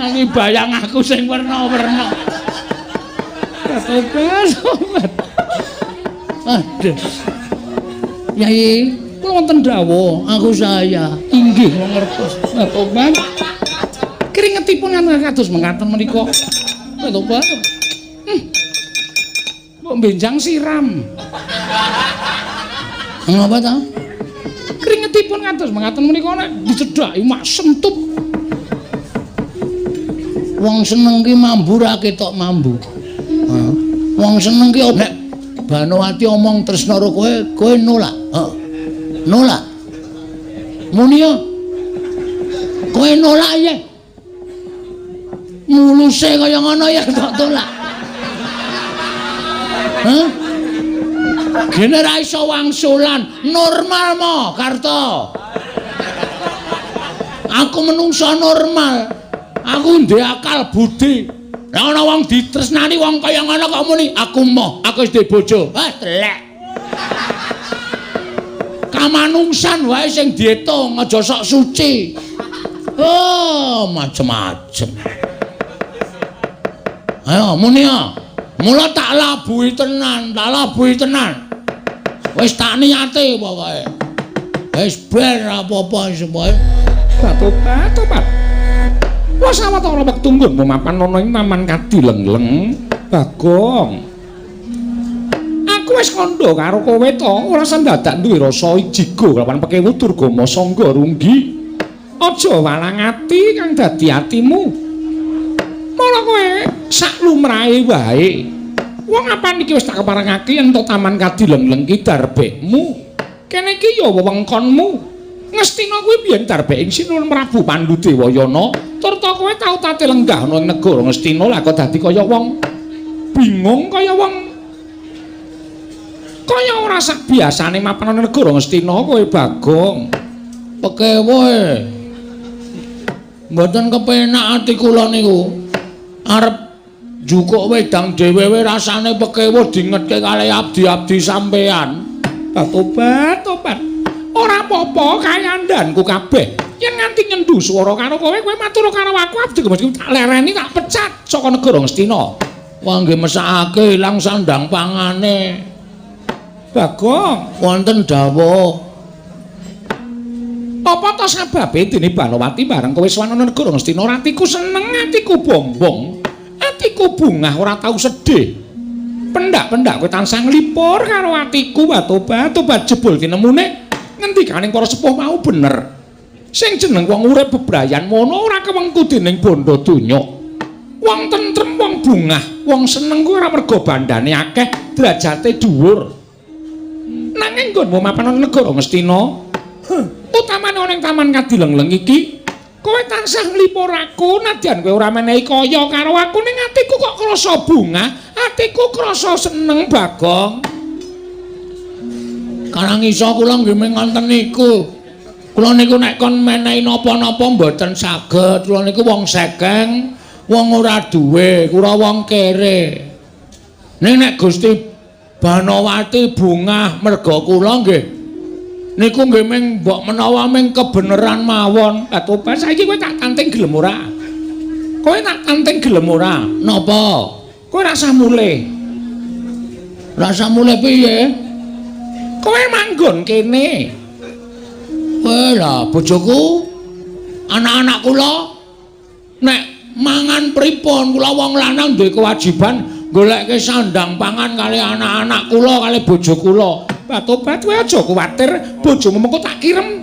Iki bayang aku sing werna-werna. Tobat, tobat. Aduh. Yai, kula wonten dawuh, aku saya inggih ngertos. Tobat. Keringetipun kados mekaten menika. Tobat. Mbok benjang siram. Ngapa ta? Keringetipun kados mekaten menika nek dicedhaki mak sentup. Wong seneng ki mambu ra ketok mambu. Heeh. Wong seneng ki nek Banowati omong tresna karo kowe, kowe nolak. Heeh. Nolak. Muni yo. Kowe nolak ya. Muluse kaya ngono ya tak tolak. Hah? Gene ra iso wangsulan, normal mo, Karto. Aku menungso normal. Aku ndek akal budi. Lah ana wong ditresnani wong kaya ngono kok muni, aku moh, aku wis duwe bojo. Ah, telek. Kamanungsan wae sing diitung, aja sok suci. Oh, macem-macem. Ayo muni ya. Mula tak labuhi tenan, tak labuhi tenan. Wis tak niate pokoke. Wis ben apa-apa semoe. Tobat, tobat. Wis sawetara wektu nggonmu mapan ana ing Taman Kadilengleng, Bagong. Aku wis kandha karo kowe to, ora sendadak duwe rasa jigo kelawan pekewu Durgama Sangga Runggi. Aja walang ati kang dadi atimu. Mula kowe sak lumrahe wae. Wong apan iki wis tak keparengake yen to Taman Kadilengleng ki darbekmu. Kene iki ya wewengkonmu. Ngastina kuwi biyen darbek ing Sinuwun Prabu Pandhu Dewayana, tur ta kowe tau tate lenggah ana ing negara Ngastina, lah kok dadi kaya wong bingung, kaya wong kaya ora sak biasane mapan ana negara Ngastina kowe, Bagong. Pekewoe. Mboten kepenak ati kula niku. Arep njukuk wedang dhewe rasane pekewuh dingetke kalih abdi-abdi sampean. Tobat, tobat. Ora apa-apa kayandanku kabeh. Yen nganti nyendu swara karo kowe, kowe matur karo aku, abdi mesti tak lereni, tak pecat saka negara Ngastina. Wah, nggih mesakake ilang sandang pangane. Bagong, wonten dawuh. Apa ta sababe dene Banowati bareng kowe sowan ana negara Ngastina atiku seneng, atiku bombong, atiku bungah ora tau sedih. Pendak-pendak kowe tansah nglipur karo atiku, tobat, tobat, jebul tinemune ngendikaning para sepuh mau bener. Sing jeneng wong urip bebrayan mono ora kewengku dening bondo donya. Wong tentrem, wong bungah, wong seneng kuwi ora mergo bandane akeh, derajate dhuwur. Nanging nggonmu mapan ana negara Ngastina, utamane ana ing Taman Kadilengleng iki, kowe tansah nglipur aku nadyan kowe ora menehi kaya karo aku, ning atiku kok krasa bungah, atiku krasa seneng, Bagong. Karang iso kula nggih mung ngoten niku. Kula niku nek kon menehi napa-napa mboten saged. Kula niku wong sekeng, wong ora duwe, kula wong kere. Ning nek Gusti Banowati bungah merga kula nggih niku nggih ming mbok menawa ming kebeneran mawon. Lah tobat, saiki kowe tak tanting gelem ora? Kowe tak tanting gelem ora? Napa? Kowe rasah mulih. Rasah mulih piye? Kowe manggon kene. Kowe lah bojoku, anak-anak kula nek mangan pripun? Kula wong lanang duwe kewajiban goleke sandang pangan kali anak-anak kula kali bojo kula. Tobat, kowe aja kuwatir, bojomu mengko tak kirem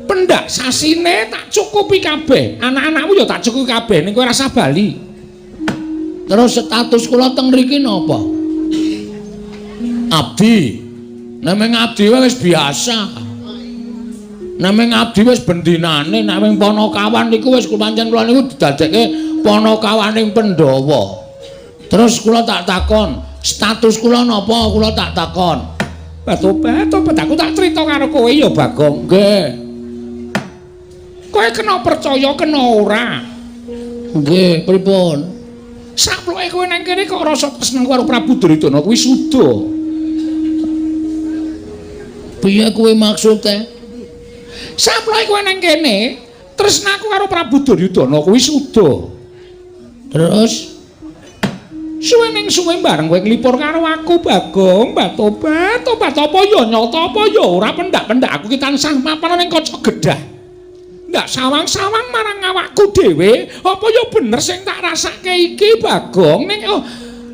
pendak sasine, tak cukupi kabeh. Anak-anakmu ya tak cukupi kabeh, ning kowe rasah bali. Terus status kula teng mriki napa? Abdi. Nek ming abdi wis biasa. Nek ming abdi wis bendinane, nek ming panakawan niku wis pancen kula niku didadekke panakawaning Pandhawa. Terus kula tak takon, status kula napa? Kula tak takon. Tobat, tobat, aku tak crita karo kowe ya, Bagong. Nggih. Kowe kena percaya kena ora? Nggih, pripun? Saploke kowe nang kene kok rasa seneng karo Prabu Duryudana kuwi suda. Piye kuwi maksude? Saploke kowe nang kene, tresnaku karo Prabu Duryudana kuwi suda. Terus suwe ning suwe bareng kowe nglipur karo aku Bagong, tobat, tobat apa ya nyata apa ya ora pendak-pendak aku ki tansah mapan ning kaca gedah. Ndak sawang-sawang marang awakku dhewe, apa ya bener sing tak rasake iki Bagong? Ning oh,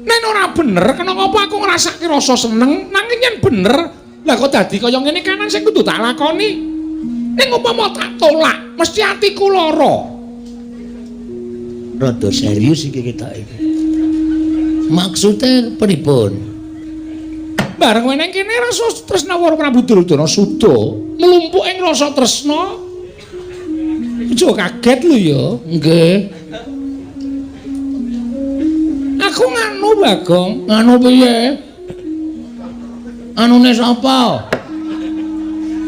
nen ora bener kena ngapa aku ngrasake rasa seneng, nanging yen bener, lah kok dadi kaya ngene kanan sing kudu tak lakoni. Ning upama tak tolak, mesti atiku lara. Rada serius iki ketok iki. Maksude pripun? Bareng kowe nang kene rasa tresna karo Prabu Duryudana suda, mlumpuk ing rasa tresna. Aja kaget lho ya. Nggih. Aku nganu Bagong. Nganu piye? Anune sapa?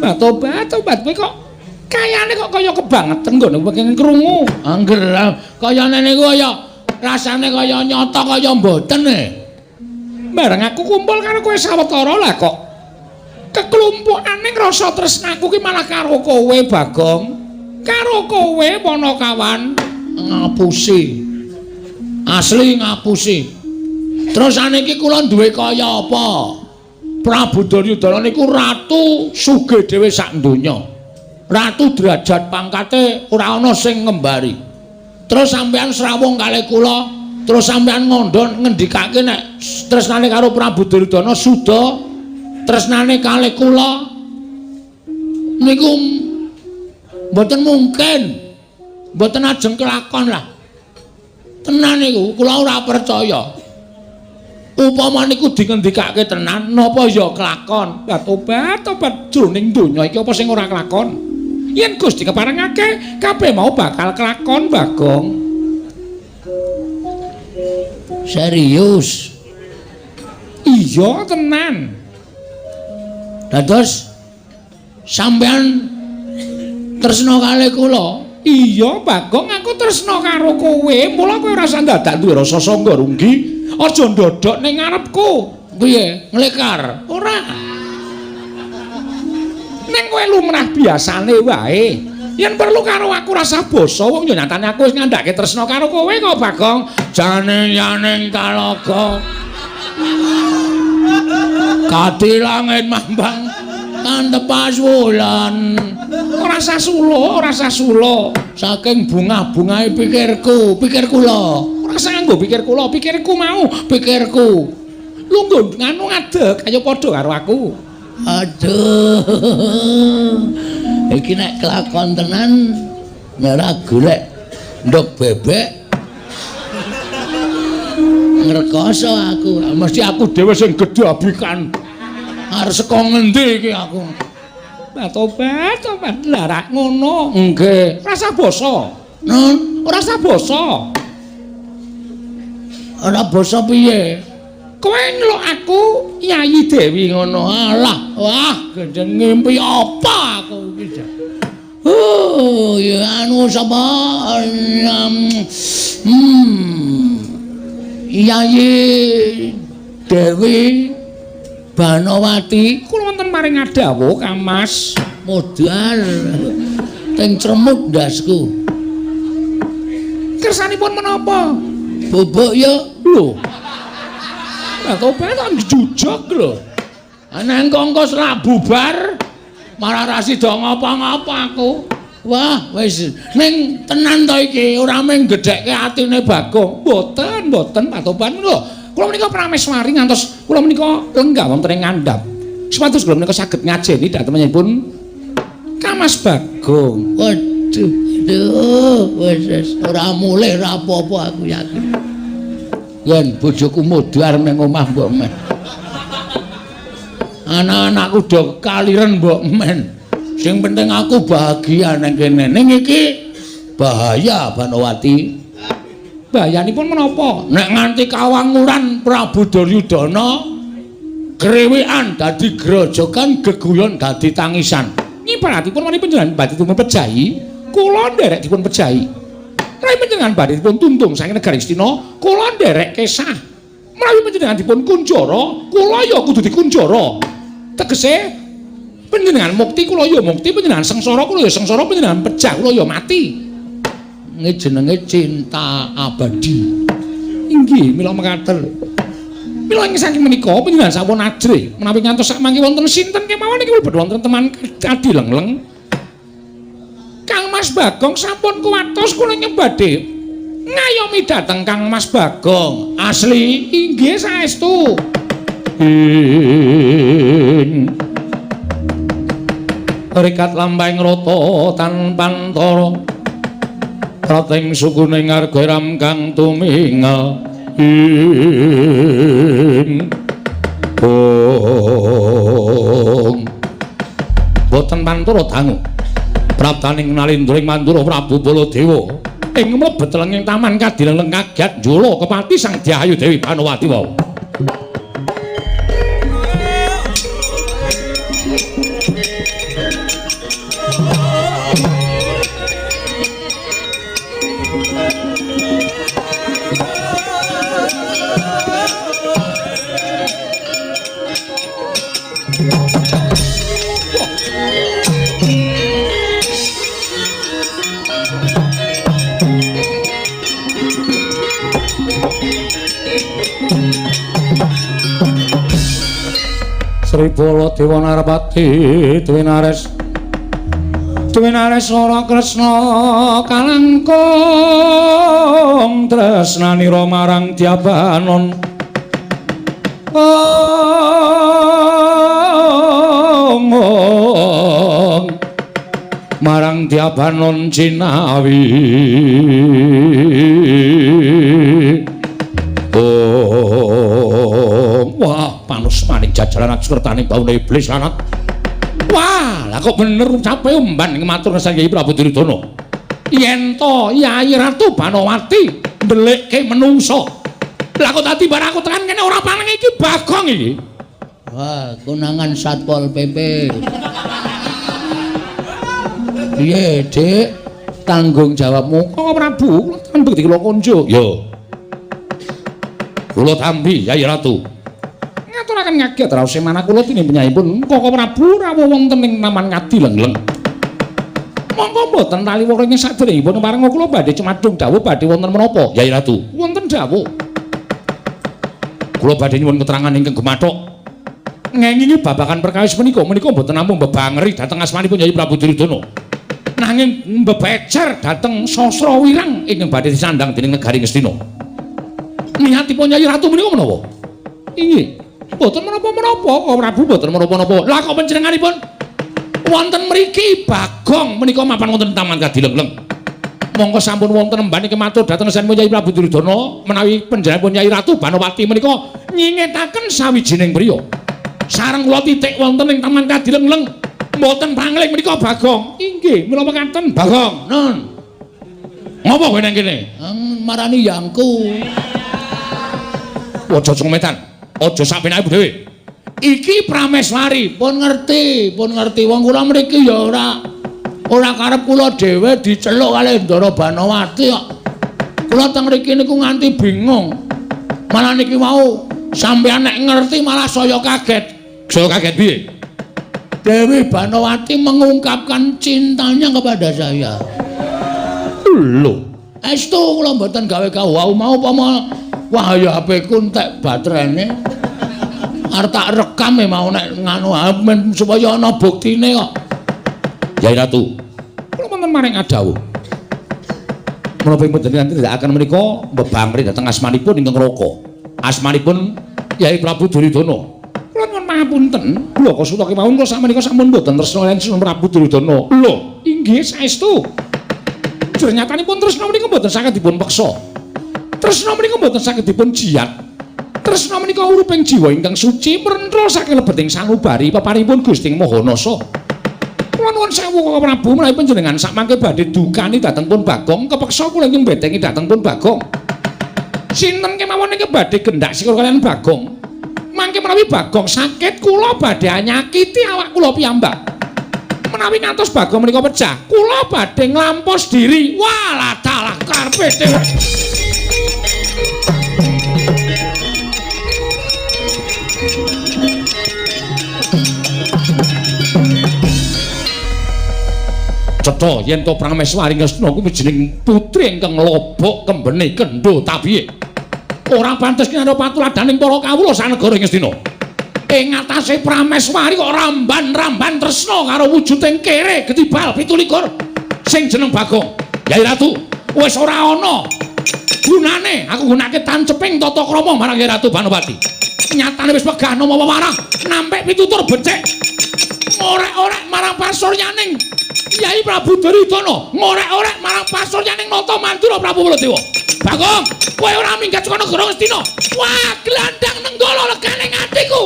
Tobat, tobat kowe kok kayane kok kaya kebangetan nggone pengen krungu. Angger kayane niku kaya rasane kaya nyata kaya mboten e. Bareng aku kumpul karo kowe sawetara lah kok keklumpukane rasa tresnaku ki malah karo kowe Bagong. Karo kowe Panakawan. Ngapusi. Asli ngapusi. Terus saniki kula duwe kaya apa? Prabu Duryudana niku ratu sugih dhewe sak donya. Ratu derajat pangkate ora ana sing ngembari. Terus sampean srawung kalih kula, terus sampean ngandha ngendikake nek tresnane karo Prabu Duryudana suda, tresnane kalih kula niku mboten mungkin. Mboten ajeng kelakon lah. Tenan niku kula ora percaya. Upama niku dingendikake tenan, napa ya kelakon? Lah tobat, tobat jroning donya iki apa sing ora kelakon? Yen Gusti keparengake, kabeh mau bakal kelakon Bagong. Serius? Iya tenan. Dados sampean tresna kalih kula? Iya Bagong, aku tresna karo kowe. Mula kowe ora usah dadak duwe rasa sangga runggi. Aja ndodok ning ngarepku. Piye? Nglekar? Ora. Ning kowe lumrah biasane wae. Yen perlu karo aku rasa basa, wong ya nyatane aku wis ngandhake tresna karo kowe kok Bagong. Jane yaning talaga. Kati langit mambang tantepas wulan. Ora sah sulo, ora sah sulo. Saking bungah-bungahe pikirku, pikir kula. Ora sah nganggo pikir kula, pikirku mau, pikirku. Lungguh nganu ngadeg, ayo padha karo aku. Aduh. Iki nek kelakon tenan nek ora golek ndok bebek ngrekoso aku. Mesti aku dhewe sing gedhabikan. Arep saka ngendi iki aku? Lah tobat, tobat. Lah rak ngono. Nggih. Ora sah basa. Nun, ora sah basa. Ora basa piye? Kowe ngeluk aku Yayi Dewi ngono. Alah, wah, gendeng ngimpi apa aku iki? Oh, ya anu sapa? Yayi Dewi Banowati kula wonten maring ngadhawuh Kang Mas. Modar teng cremut ndasku. Kersanipun menapa? Bubuk ya. Lho. Lah tobat kok njujug lho. Nang kongkos ra bubar malah ra sida ngapa-ngapa aku. Wah, wis ning tenan to iki ora mung gedhekke atine Bagong. Mboten, mboten Pak Toban lho. Kula menika prameswari ngantos kula menika lenggah wonten ing ngandhap. Supados kula menika saged ngajeni dhatengipun Kang Mas Bagong. Waduh, aduh, wis ora mulih ora apa-apa aku yakin. Yen bojoku modar nang omah mbok men. Anak-anakku do kaliren mbok men. Sing penting aku bahagia nang kene. Ning iki bahaya Banowati. Bahayanipun menapa? Nek nganti kawanguran Prabu Duryudana krewekan dadi grojogan, geguyon dadi tangisan. Nyibaratipun menawi panjenengan badhe dipun pejahi, kula nderek dipun pejahi. Menawi panjenengan badhe dipun tuntung saking negari Astina, kula nderek kesah. Menawi panjenengan dipun kunjara, kula ya kudu dikunjara. Tegese panjenengan mukti kula ya mukti, panjenengan sengsara kula ya sengsara, panjenengan pejah kula ya mati. Ini jenenge cinta abadi. Inggih, mila mekaten. Mila ing saking menika panjenengan sampun ajrih menawi ngantos sak mangke wonten sinten kemawon iki mlebet wonten teman Kadilengleng. Kang Mas Bagong sampun kuwatos kula badhe ngayomi dhateng Kang Mas Bagong. Asli inggih saestu. Ing rikat lampahing rata tanpantara rating sukune ngarga ram kang tumingal ing bong boten pantara dangu praptaning nalindring Mandura Prabu Baladewa ing mlebet lenging taman Kadilengleng kaget njula kepati Sang Dyayu Dewi Banowati wau. Sri Baladewa Narpati Dwinares Dwinares ora Kresna kalangkung tresnanira marang Dyabanon. Ong marang Dyabanon jinawi. Oh, wah, panus maning jajaran akskertane baune iblis lanat. Wah, lah kok bener ucape umban ing matur ngesan Kyai Prabu Duryudana. Yen to Yayi Ratu Banowati ndelikke menungso. Lah kok dadi barang aku tekan kene ora paneng iki Bagong iki. Wah, konangan Satpol PP. Piye, Dik? Tanggung jawabmu Kok Prabu, kula tampi kula konjo. Yo. Kula tampi Yayi Ratu. Ngaturaken ngaget raos manah kula dening penyayipun Koko Prabu rawuh wonten ing Taman Kadilengleng. Monggo mboten taliwara ing saderengipun pareng kula badhe cumadung dawuh badhe wonten menapa Yayi Ratu? Wonten dawuh. Kula badhe nyuwun keterangan ingkang gemathok. Ngengingi babagan perkawis menika menika mboten namung mbebangeri dhateng asmanipun Yayi Prabu Duryudana. Nanging mbebecer dhateng sastra wirang ingkang badhe disandang dening negari Ngastina. Niatipun Yayi Ratu menika menapa? Inggih. Mboten menapa-menapa, Koko Prabu mboten menapa-napa. Lah kok panjenenganipun wonten mriki Bagong menika mapan wonten Taman Kadilengleng. Monggo sampun wonten emban iki matur dhateng sampun Yayi Prabu Duryudana menawi panjenenganipun Yayi Ratu Banowati menika nyingetaken sawijining priya. Sareng kula titik wonten ing Taman Kadilengleng. Mboten pangling menika Bagong. Inggih, mila mekaten Bagong. Nun. Ngopo kowe nang kene? Marani yangku. Aja cometan. Aja sak penake dhewe. Iki Prameswari. Pun ngerti, pun ngerti wong kula mriki ya ora karep kula dhewe diceluk kalih Ndara Banowati kok. Kula teng mriki niku nganti bingung. Malah niki wau sampeyan nek ngerti malah saya kaget. Saya kaget piye? Dewi Banowati mengungkapkan cintanya kepada saya. Lho, estu kula mboten gawe kawau mau apa wah ya HP ku entek baterene. Arep tak rekam e mau nek nganu men supaya ana buktine kok. Yai Ratu, kula wonten maring adawuh. Menapa ing panjenengan tindakaken menika mbebangri dhateng asmanipun ingkang Raka. Asmanipun Yai Prabu Duryudana. Kula nyuwun pangapunten, blaka suta kemawon kula sakmenika sampun mboten tresna kaliyan Sunan Prabu Duryudana. Lho, inggih saestu. Jernyatanipun tresna menika mboten saged dipun peksa. Tresna menika mboten saged dipun jiyat. Tresna menika uruping jiwa ingkang suci mrenthul saking lebeting sanubari peparipun Gusti Maha Nasa. Kula nuwun sewu Koko Prabu menawi panjenengan sakmangke badhe dukani dhateng pun Bagong, kepeksa kula ingkang mbetengi dhateng pun Bagong. Sinten kemawon ingkang badhe gendak sikil kaliyan Bagong? Mangke menawi Bagong sakit kula badhe nyakiti awak kula piyambak. Menawi ngantos Bagong menika pecah, kula badhe nglampos diri. Walah dalah karepe dhewe. Cetha yen to Prameswari Ngastina kuwi jeneng putri ingkang lobok kembene kendho tabihe. Ora pantes kinarya patuladaning para kawula sanegara ing Ngastina. Ing atase Prameswari kok ramban-ramban tresna karo wujuding kere getibal 27 sing jeneng Bagong. Yai Ratu, wis ora ana gunane aku gunake tanceping tata krama marang Yai Ratu Banowati. Nyatane wis wegah nama wewarah nampik pitutur becik ngorek-orek marang pasuryaning Yai Prabu Duryudana, ngorek-orek marang pasuryaning Nata Mandura Prabu Baladewa. Bagong, kowe ora minggat saka negara Ngastina. Wah, glandang nenggala legane atiku.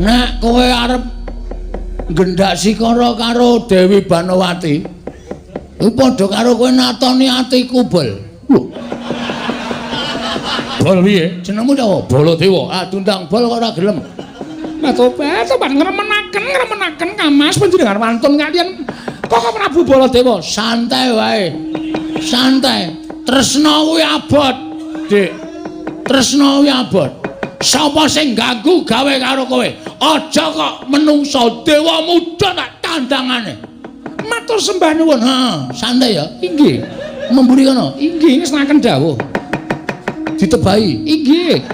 Nek kowe arep nggendak sikara karo Dewi Banowati, kuwi padha karo kowe natoni atiku, Bol. Lho. Bol piye? Jenengmu sapa? Baladewa. Ah, diundang Bol kok ora gelem. Tobat, tobat ngremenaken, ngremenaken Kamas panjenengan wantun kalian Koko Prabu Baladewa. Santai wae. Santai. Tresna kuwi abot, Dik. Tresna kuwi abot. Sapa sing ganggu gawe karo kowe? Aja kok menungsa dewa muda tak tandangane. Matur sembah nuwun. Heeh, santai ya. Inggih. Memburi kono. Inggih, ngestokaken dawuh. Ditebahi. Inggih.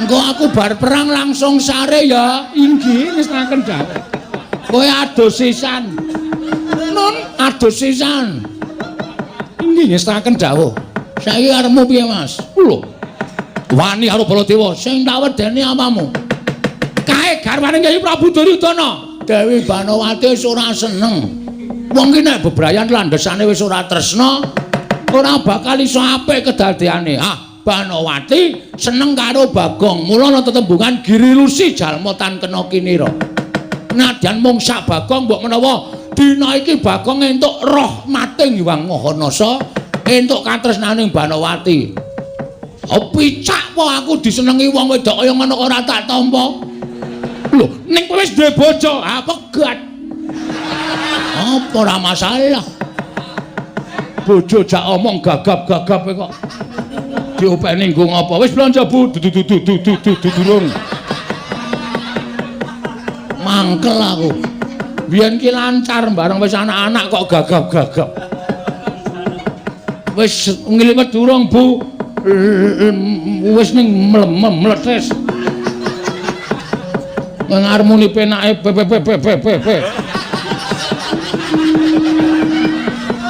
Engko aku bar perang langsung sare ya. Inggih, ngestokaken dawuh. Kowe adus sisan. Nun, adus sisan. Inggih, ngestokaken dawuh. Saiki arepmu piye, Mas? Lho. Wani karo Baladewa. Sing tak wedeni apamu? Kae garwane Kyai Prabu Duryudana. Dewi Banowati wis ora seneng. Wong ki nek bebrayan landhesane wis ora tresna, ora bakal iso apik kedadeane. Ah, Banowati seneng karo Bagong. Mula ana tetembungan girilusi jalma tan kena kinira. Nadyan mung sak Bagong mbok menawa dina iki Bagong entuk rahmating Hyang Maha Nasa, entuk katresnaning Banowati. Oh, picak po aku disenengi wong wedok kaya ngono ora tak tampa. Lho, ning kowe wis duwe bojo, ah pegat. Apa ora masalah. Bojo jak omong gagap-gagap kok. Diopeni nggo ngapa? Wis blanja Bu, du du du du du du durung. Mangkel aku. Biyen ki lancar bareng wis anak-anak kok gagap-gagap. Wis ngliwet durung Bu. Wis ning mletes. Ngarmuni penake p p p p p p.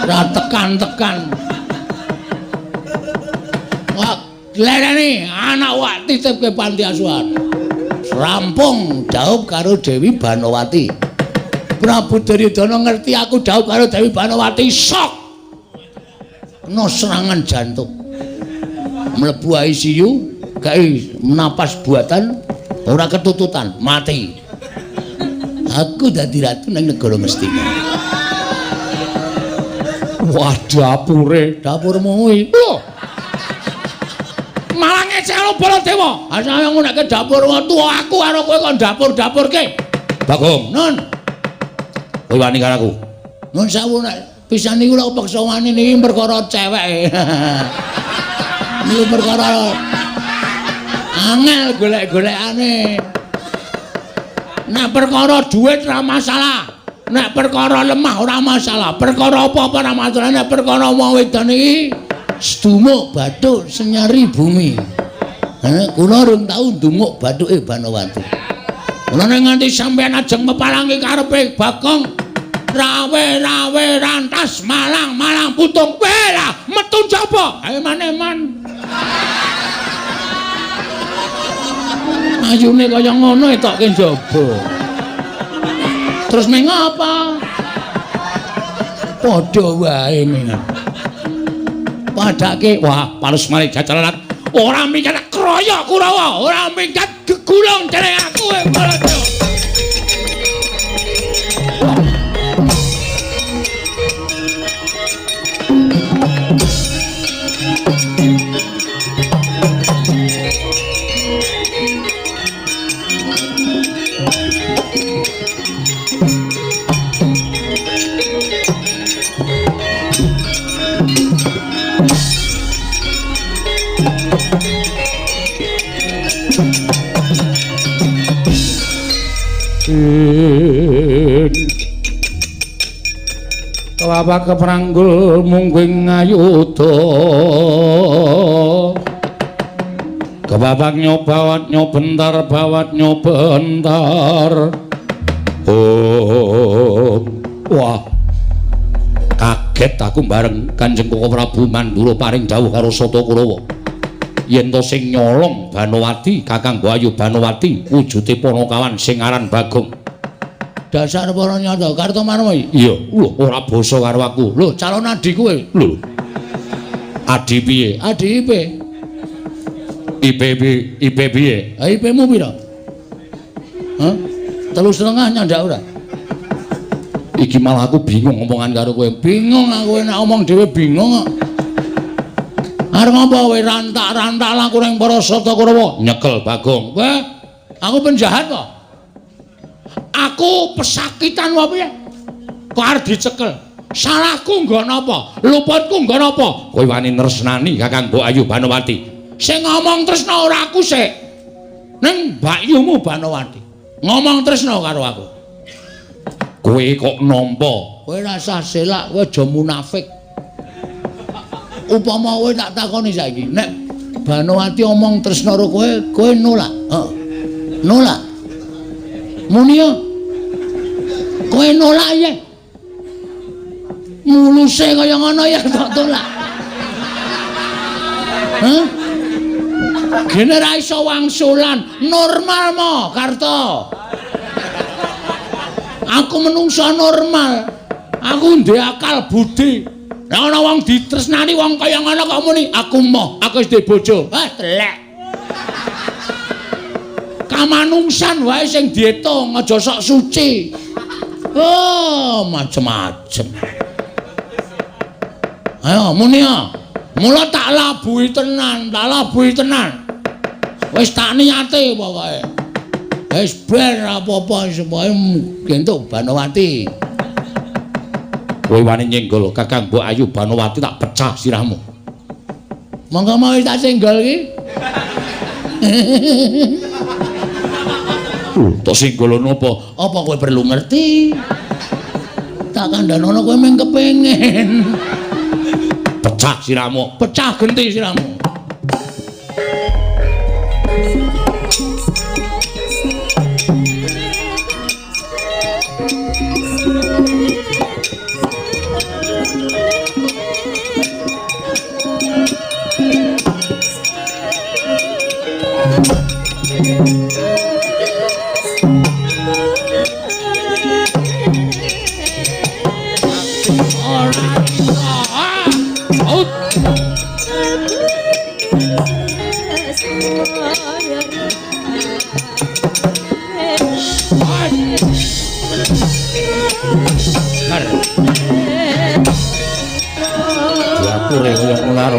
Ora tekan-tekan. Wah, lereni anak wak titipke panti asuhan. Rampung dhaup karo Dewi Banowati. Prabu Duryudana ngerti aku dhaup karo Dewi Banowati, sok. Kena serangan jantung. Mlebu ICU, gawe napas buatan, ora ketututan, mati. Aku dadi ratu nang negara Ngastina. Wah, dapure, dapurmu kuwi. Lho. Malah ngecek karo Baladewa. Asale ngonekke dapur tuwa aku karo kowe kon dapur-dapurke. Bagong, Nun. Kowe wani karo aku. Nun sewu nek pisan niku lho peksa wani niki perkara ceweke. Niku perkara angel golek-golekane. Nek perkara duit ora masalah, nek perkara lemah ora masalah, perkara apa-apa ora masalah, nek perkara wong wedon iki sedumuk bathuk senyari bumi. Kula rung tau ndumuk bathuke Banowati. Kula nek nganti sampeyan ajeng mepalangi karepe Bagong, rawe-rawe rantas malang-malang putung. Weh metu njaba. Ayo maneman. Ayune kaya ngono etokke njaba. Terus meng apa? Padha wae mengan. Padake wah, palus mari jajalalat. Ora minggat kroyok Kurawa, ora minggat gegulung dening aku Baladewa. Kewapak kepranggul mungguing ayuda. Kewapak nyobawat nyobentar bawat nyobentar. Oh, wah. Kaget aku bareng Kanjeng Koko Prabu Mandura paring dawuh karo Sata Kurawa. Yen to sing nyolong Banowati, Kakang Ayu Banowati, wujude Panakawan sing aran Bagong. Dasar para nyata Kartomarma. Iya, lho ora basa karo aku. Lho, calon adi kowe. Lho. Adi piye? Adi IP. IP IP piye? Ha IP-mu pira? Hah? 3,5 nyandak ora? Iki malah aku bingung omongan karo kowe. Bingung aku nek omong dhewe bingung kok. Arep ngapa kowe rantak-rantak laku ning para Sata Kurawa? Nyekel Bagong. Wah, aku penjahat kok. Aku pesakitan wae piye? Kok arep dicekel? Salahku nggo napa? Luputku nggo napa? Kowe wani tresnani Kakang Mbok Ayu Banowati. Sing ngomong tresna ora aku sik. Ning mbakyumu Banowati. Ngomong tresna karo aku. Kowe kok nampa? Kowe rasah selak, kowe aja munafik. Upama kowe tak takoni saiki, nek Banowati omong tresna karo kowe, kowe nolak. Heeh. Nolak. Muni yo. Kowe nolak ya. Muluse kaya ngono ya tak tolak. Hah? Gene ra iso wangsulan, normal mo, Karto. Aku menungso normal. Aku ndek akal budi. Nek ana wong ditresnani wong kaya ngono kok muni, aku moh, aku wis duwe bojo. Wah, telek. Kamanungsan wae sing diitung, aja sok suci. Oh, macem-macem. Ayo muni ya. Mula tak labuhi tenan, tak labuhi tenan. Wis tak niate pokoke. Wis ben apa-apa semoe entuk Banowati. Kowe wani nyenggol Kakang Mbok Ayu Banowati tak pecah sirahmu. Monggo mau tak senggol iki. Tak senggol napa? Apa kowe perlu ngerti? Tak kandhanono kowe mung kepengin. Pecah sirahmu, pecah genti sirahmu.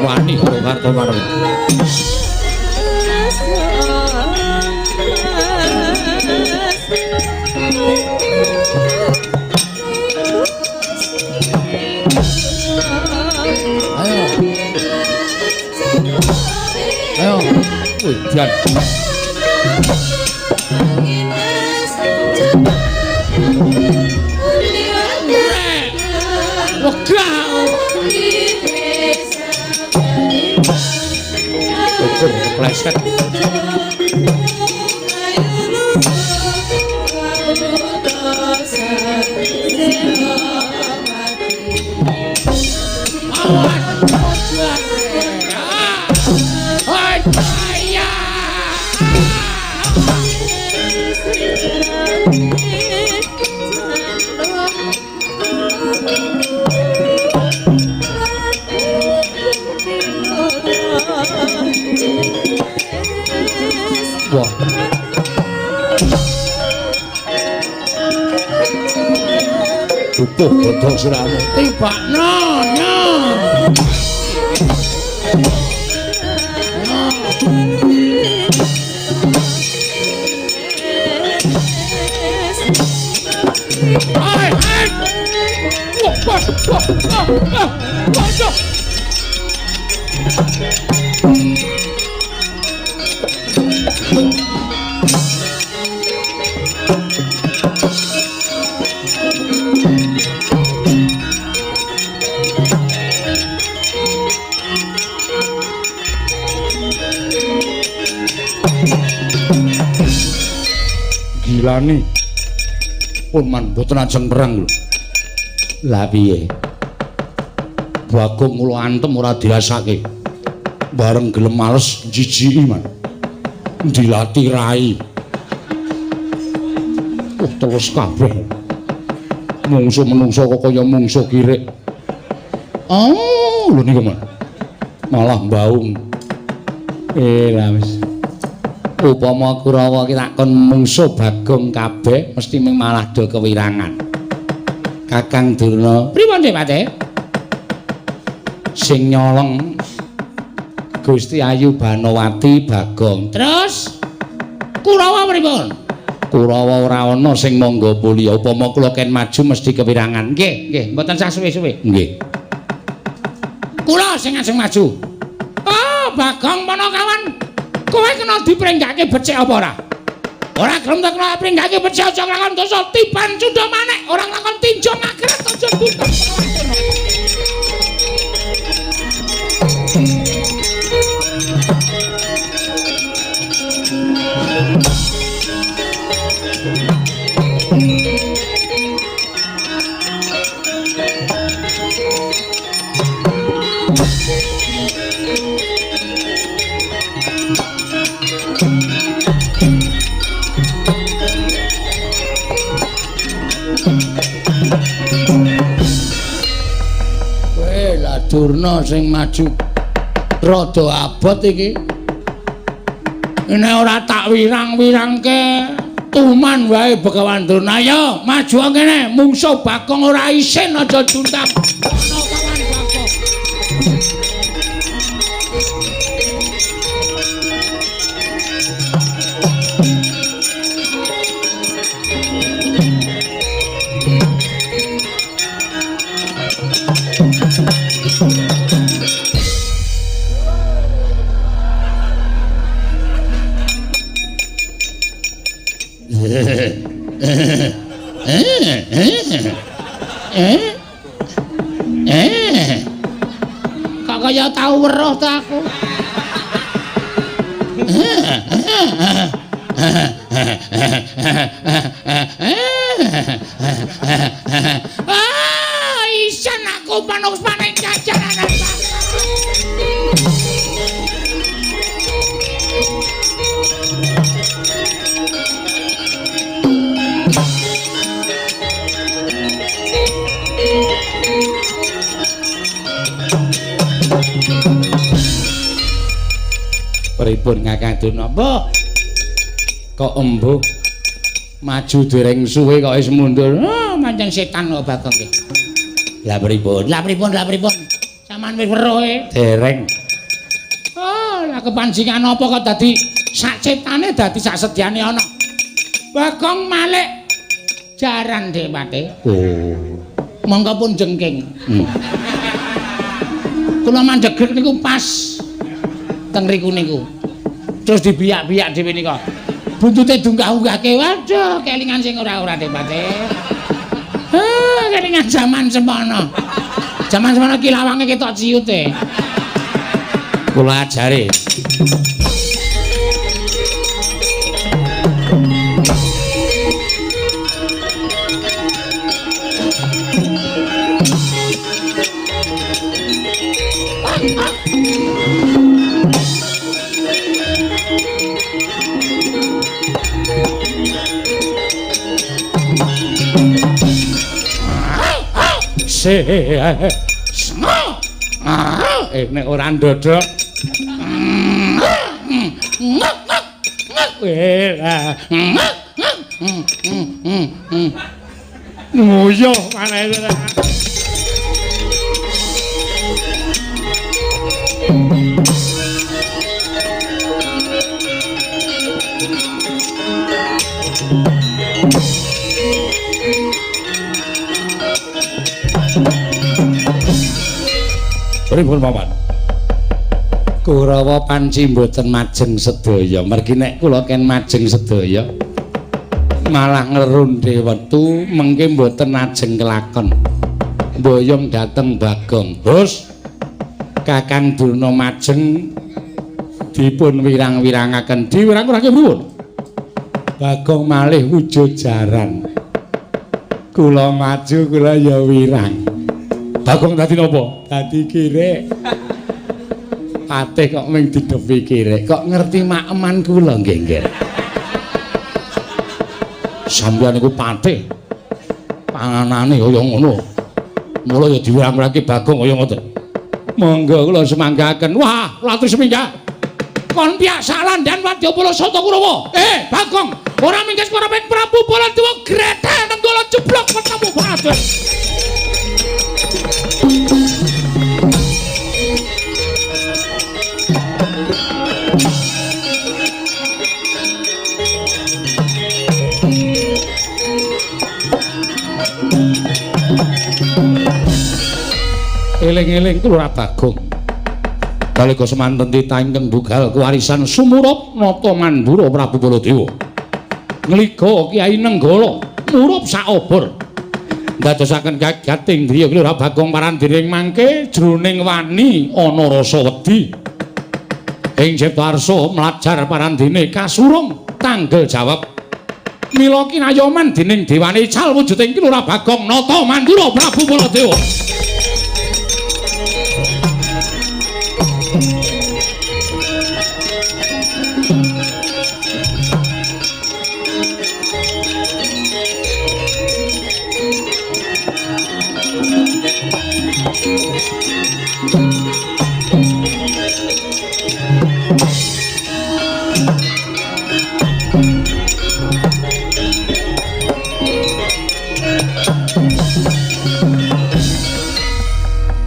Wani karo Kartomarma. Ayo. Ayo. Hujan. Kepleset. Wah. Utuh godhong siramu. Tibakno, nyo. Ai, ai. Wah, wah, wah, wah, wah. Dilani. Pun man mboten ajeng perang lho. Lah piye? Bagong kula antem ora dirasake. Bareng gelem males jijiki man. Dilati rai. Terus kabeh. Mungsuh menungso kok kaya mungsuh kirik. Oh, lho niku man. Malah mbaung. Lah wis. Upama Kurawa ki tak kon mungsuh Bagong kabeh mesti ming malah do kewirangan. Kakang Durna, pripun Dik Pate? Sing nyolong Gusti Ayu Banowati Bagong. Terus Kurawa pripun? Kurawa ora ana sing mangga puliya. Upama kula ken maju mesti kewirangan. Nggih, nggih, mboten sah suwe-suwe. Nggih. Kula sing ajeng maju. Oh, Bagong Panakawan. Kowe kena diprenggake becik apa ora? Ora gelem tak kena prenggake becik aja nglakon dosa tiban cundha manek, ora nglakon tinjo ngakret aja buta. Durna sing maju rada abot iki. Nek ora tak wirang-wirangke tuman wae Begawan Durna. Ayo maju kene, mungsuh Bagong ora isin aja juntang. Ana kawan Bagong. Kok kaya tau weruh ta aku. Ah, isen aku manuk paning jajaranan. Pripun Kakang Durna? Mbah. Kok embuh maju dereng suwe kok wis mundur. Oh, pancen setan kok Bagong iki. Lah pripun? Lah pripun? Lah pripun? Sampeyan wis weruh e? Dereng. Oh, lah kepancingan apa kok dadi sak ciptane dadi sak sedyane ana. Bagong malik jaran Dik Pate. Oh. Monggo pun jengking. Kula mandhegek niku pas teng riku niku. Terus dibiyak-biyak dhewe nika. Buntute dunggah-unggahke. Waduh, kelingan sing ora-ora Dik Pate. Heh, kelingan jaman semono. Jaman semono ki lawange ketok ciute. Kula ajare. Nek ora ndodok. Nguyuh maneh. Pripun paman? Kurawa panci mboten majeng sedaya. Mergi nek kula ken majeng sedaya malah ngrundhe wektu mengke mboten ajeng kelakon. Mboyong dhateng Bagong. Hus. Kakang Durna majeng dipun wirang-wirangaken. Diwirang-wirangke pripun? Bagong malih wujud jaran. Kula maju kula ya wirang. Bagong dadi napa? Dadi kirek. Patih kok ming didepi kirek. Kok ngerti makeman kula nggih, nggih. Sampeyan niku patih. Panganane kaya ngono. Mula ya diwirang-wirangke Bagong kaya ngoten. Monggo kula semanggaken. Wah, latri seminggah. Kon piyak salandan wadyabala Sata Kurawa. Bagong, ora mingkes para Prabu Baladewa gretel nenggala jeblok ketemu Baladewa. Eling-eling Kelurahan Bagong. Nalika semanten titah ingkang bugal kewarisan sumurup Nata Mandura Prabu Baladewa. Ngliga Kyai Nenggala murup saobor. Ndadosaken gagating griya Kelurahan Bagong parandiring mangke jroning wani ana rasa wedi. Ing Ciptarsa mlajar parandene kasurung tanggel jawab. Mila kinayoman dening dewane ical wujuding Kelurahan Bagong Nata Mandura Prabu Baladewa.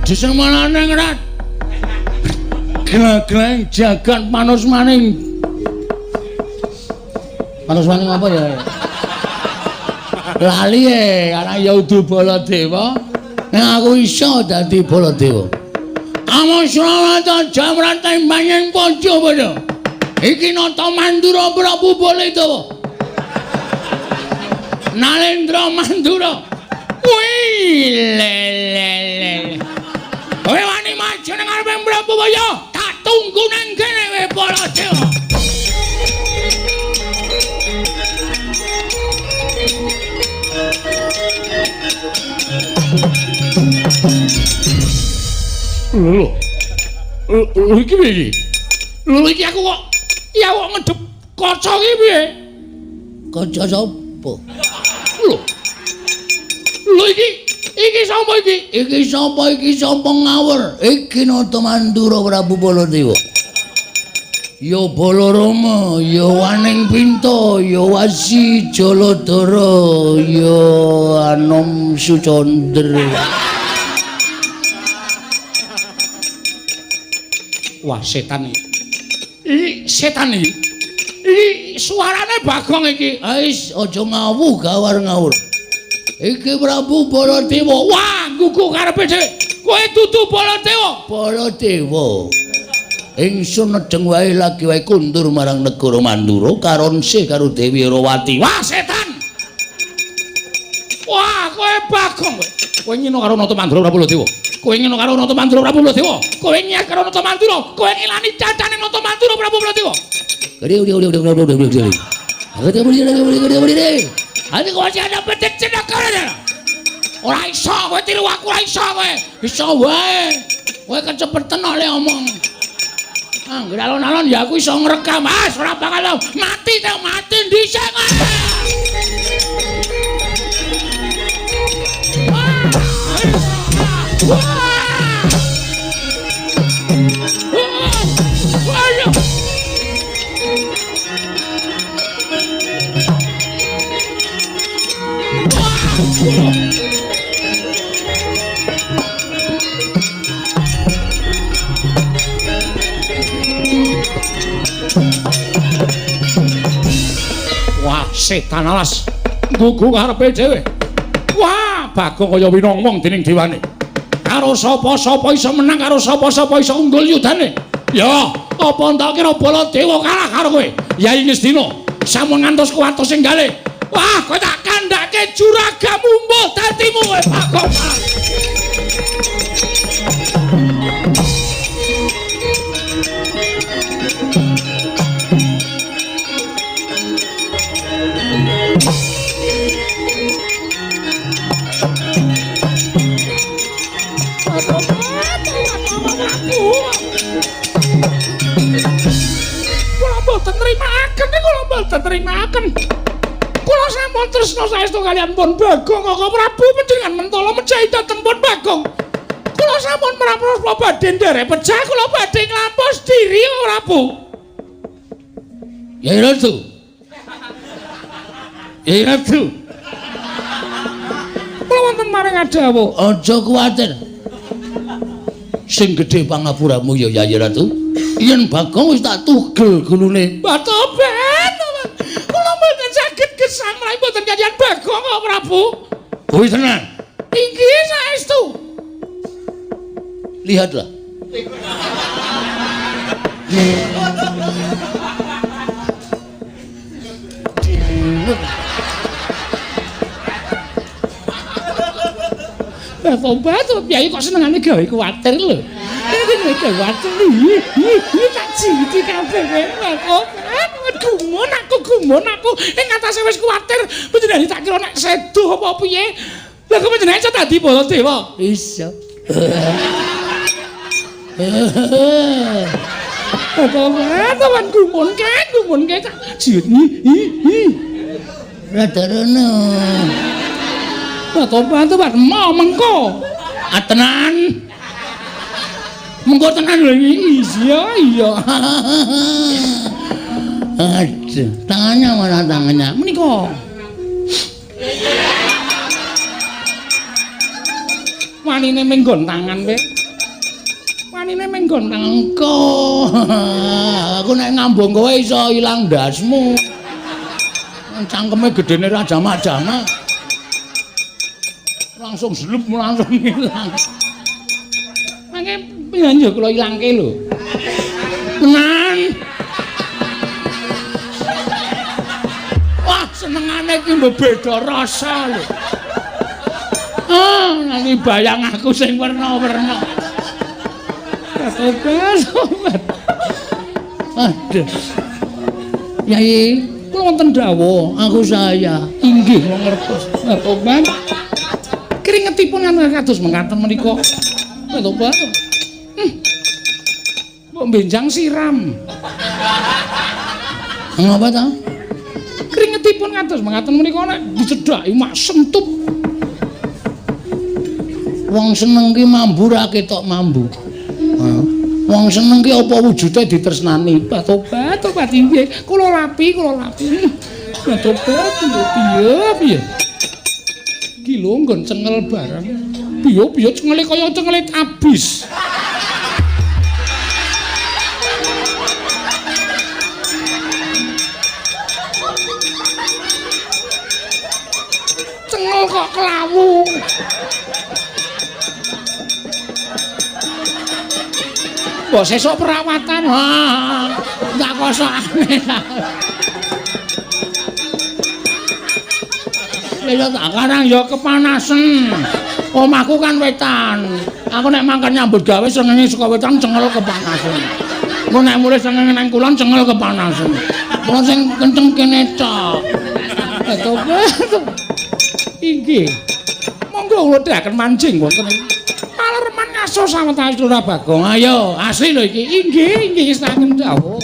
Disemanane ngrat. Gleng-gleng jagat manusmaning. Manusmaning apa ya? Lali e, karena ya udu Baladewa. Nek aku iso dadi Baladewa. Amusrawata jamrata imbanyen padha padha. Iki Nata Mandura Prabu Baladewa. Nalendra Mandura. Wih, le le le. Kowe wani maju nang ngarepe Prabu Baya, tak tunggu nang kene kowe Baladewa. Lho. Lho iki piye iki? Lho iki aku kok ya kok ngedep kaca iki piye? Kaca sapa? Lho. Lho iki iki sapa iki? Iki sapa iki sapa ngawur? Iki Nata Mandura Prabu Baladewa. Ya Balarama, ya Waning Pinta, ya Wasi Jaladara, ya Anom Sucandra. Wah, setan iki. Iki setan iki. Iki suarane Bagong iki. Wis aja ngawuh gawar ngawur. Iki Prabu Baladewa. Wah, gugu karepe dhewe. Kowe dudu Baladewa. Baladewa. Ingsun nedheng wae lagi wae kundur marang negara Mandura karonsih karo Dewi Herawati. Wah, setan. Wah, kowe Bagong kowe. Kowe ngino karo Nata Mandura Prabu Baladewa. Kowe ngino karo Nata Mandura Prabu Baladewa. Kowe nyiat karo Nata Mandura. Kowe ngilani cacane Nata Mandura Prabu Baladewa. Ora iso kowe tiru aku, ora iso kowe. Iso wae. Kowe kecepetan oleh omong. Angger alon-alon ya aku iso ngrekam. Mas, ora bakal mati ta mati dhisik. Wah, setan alas. Gugu karepe dhewe. Wah, Bagong kaya winongmong dening dewane. Karo sapa-sapa iso menang, karo sapa-sapa iso unggul yudane. Ya, apa entak kira Baladewa kalah karo kowe? Yai Ngastina, sampun ngantos kuwatos sing gale. Wah, kowe tak kandhake juragamu mbuh dadimu kowe Bagong. mboten nrimakaken. Kula sampun tresna saestu kaliyan pun Bagong Kaka Prabu panjenengan mentala mejahi dhateng pun Bagong. Kula sampun mrapraspa badhe nderek pejah kula badhe nglampos diri Prabu. Yai Ratu. Yai Ratu. Kula wonten maring adawuh. Aja kuwatir. Sing gedhe pangapuramu ya Yai Ratu. Yen Bagong wis tak tugel gulune. Tobat. Kula mboten saged gesang menawi mboten kaliyan Bagong kok Prabu. Kuwi tenan. Inggih saestu. Lihatlah. Tobat, piye kok senengane gawe kuwatir lho. Iki gawe kuwatir. Iki tak jiti kabeh kowe. Tobat, gumun aku ing atase wis kuwatir. Panjenengan tak kira nek sedo apa piye. Lah kok panjenengan iso dadi Baladewa? Iso. Tobat, tobat gumun ke tak jiut. Rada rono. Tobat mau mengko. Ah tenan. Mengko tenan lho iki. Iya, iya. Aduh, tangannya mana tangannya? Menika. Wanine menggon tangan kowe. Wanine menggon tangan. Engko. Aku nek ngambung kowe iso ilang ndasmu. Cangkeme gedene ra jamak-jamak. Langsung slup langsung ilang. Mangke piye kula ilangke lho. Tenan. Wah, senengane iki mbok beda rasa lho. Ah, nanti bayang aku sing werna-werna. Tobat. Aduh. Yai, kula wonten dawuh, aku saya. Inggih, kula ngertos. Tobat. Keringetipun kados mekaten menika. Tobat. Mbok benjang siram. Ngapa ta? Keringetipun kados mekaten menika nek dicedhaki mak sentup. Wong seneng ki mambu ra ketok mambu. Wong seneng ki apa wujude ditresnani? Tobat, tobat inggih. Kula lapi, kula lapi. Tobat, piye piye. Iki lho nggon cengel bareng. Piye-piye cengele kaya cengele abis. Cengel kok kelawu. Mbok sesuk perawatan. Ha, tak kosokane. Ya tak karang ya kepanasen. Omahku kan wetan. Aku nek mangkat nyambut gawe srengenge saka wetan cengel kepanasen. Engko nek mulih srengenge nang kulon cengel kepanasen. Mula sing kenceng kene tok. Tobat. Inggih. Monggo kula dherekaken manjing wonten ing Palereman ngaso sawetawis Lurah Bagong. Ayo, asli lho iki. Inggih, inggih saken dawuh. Oh,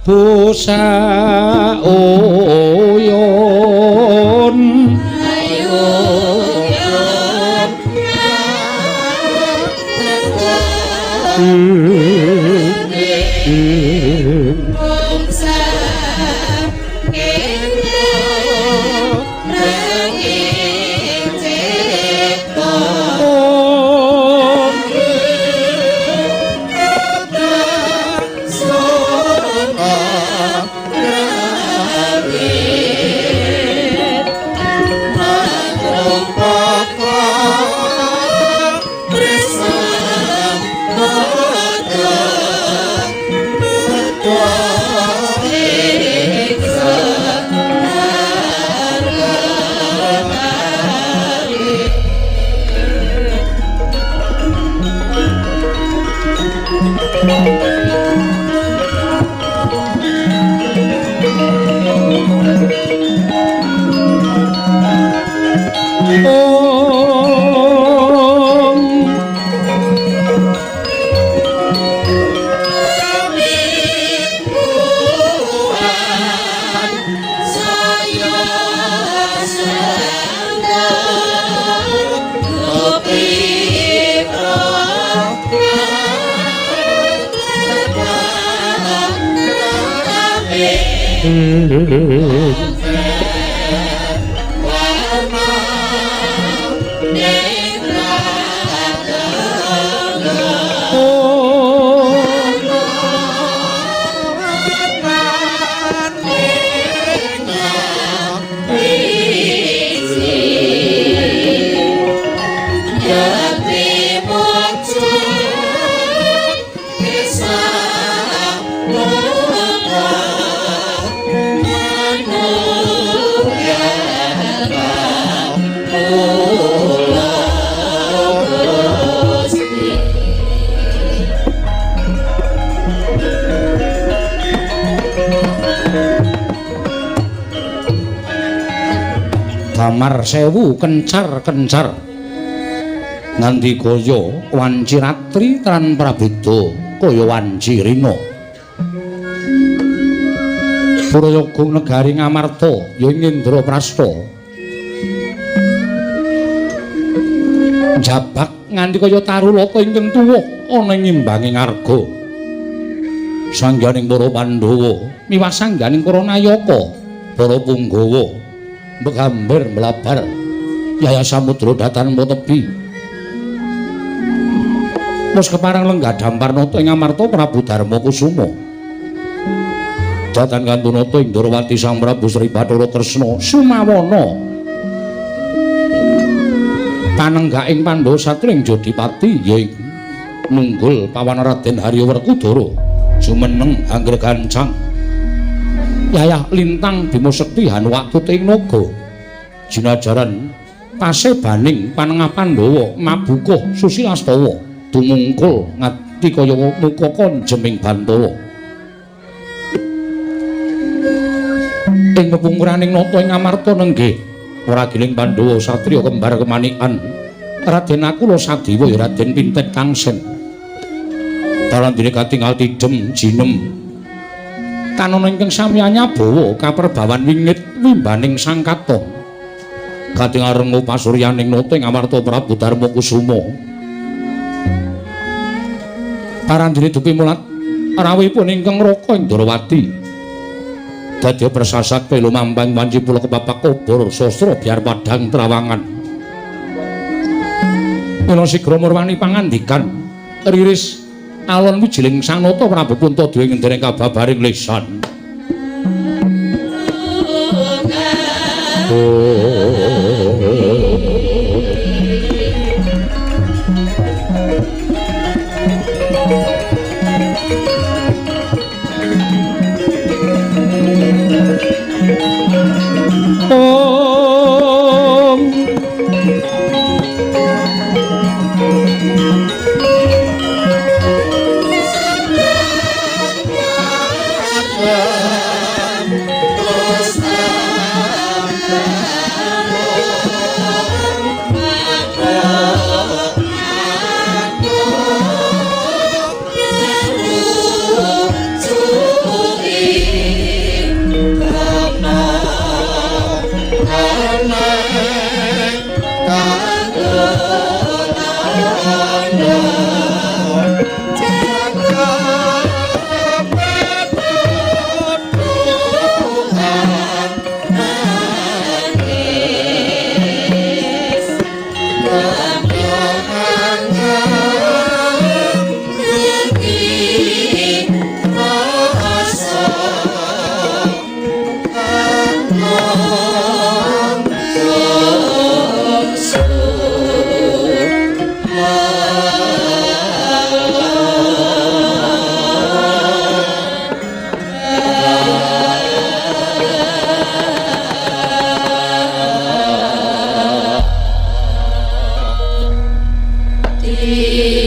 Busa uyun ayo Damar sewu kencar-kencar nganti kaya wanci ratri tran prabeda kaya wanci rina. Prayoga negari Ngamarta ya ing Indraprasta jabak nganti kaya tarulata ingkang tuwa ana ing imbange ngarga. Sangganing para Pandhawa miwah sangganing para nayaka, para punggawa begambar mlabar Yaya Samudra datan tebi. Wis kepareng lenggah Damparnata ing Amarta Prabu Darma Kusuma. Datan kantunata ing Ndorowati Sang Prabu Sri Bathara Kresna Sumawana. Panenggak ing Pandhawa satring Jodipati ya ing nunggul pawan Raden Harya Werkudara jumeneng angger gancang. Yayah lintang Bima Sekti Hanuwatut ing naga jinajaran pasebaning panengah Pandhawa mabukuh Susilastawa tumungkul ngati kaya mukaka jeming Bantawa. Ing pepungkuraning nata ing Amarta nenggih wragiling Pandhawa satriya kembar kemanikan Raden Nakula Sadewa ya Raden Pinten Tangsen. Dalandene katingal tidhem jinem kanono ingkang sami anyabawa kaperbawan wingit wimbaning sangkata. Katingal rengu pasuryaning nata ing Amarta Prabu Darma Kusuma. Parandene dupi mulat rawuhipun ingkang raka ing Ndorowati. Dadi persasat pelu mampang wanci pula kepapak obor sastra biar padhang trawangan. Mila sigra murwani pangandikan riris alon wijiling sanata Prabu Puntadewa ing ngendene kababaring lisan. Om.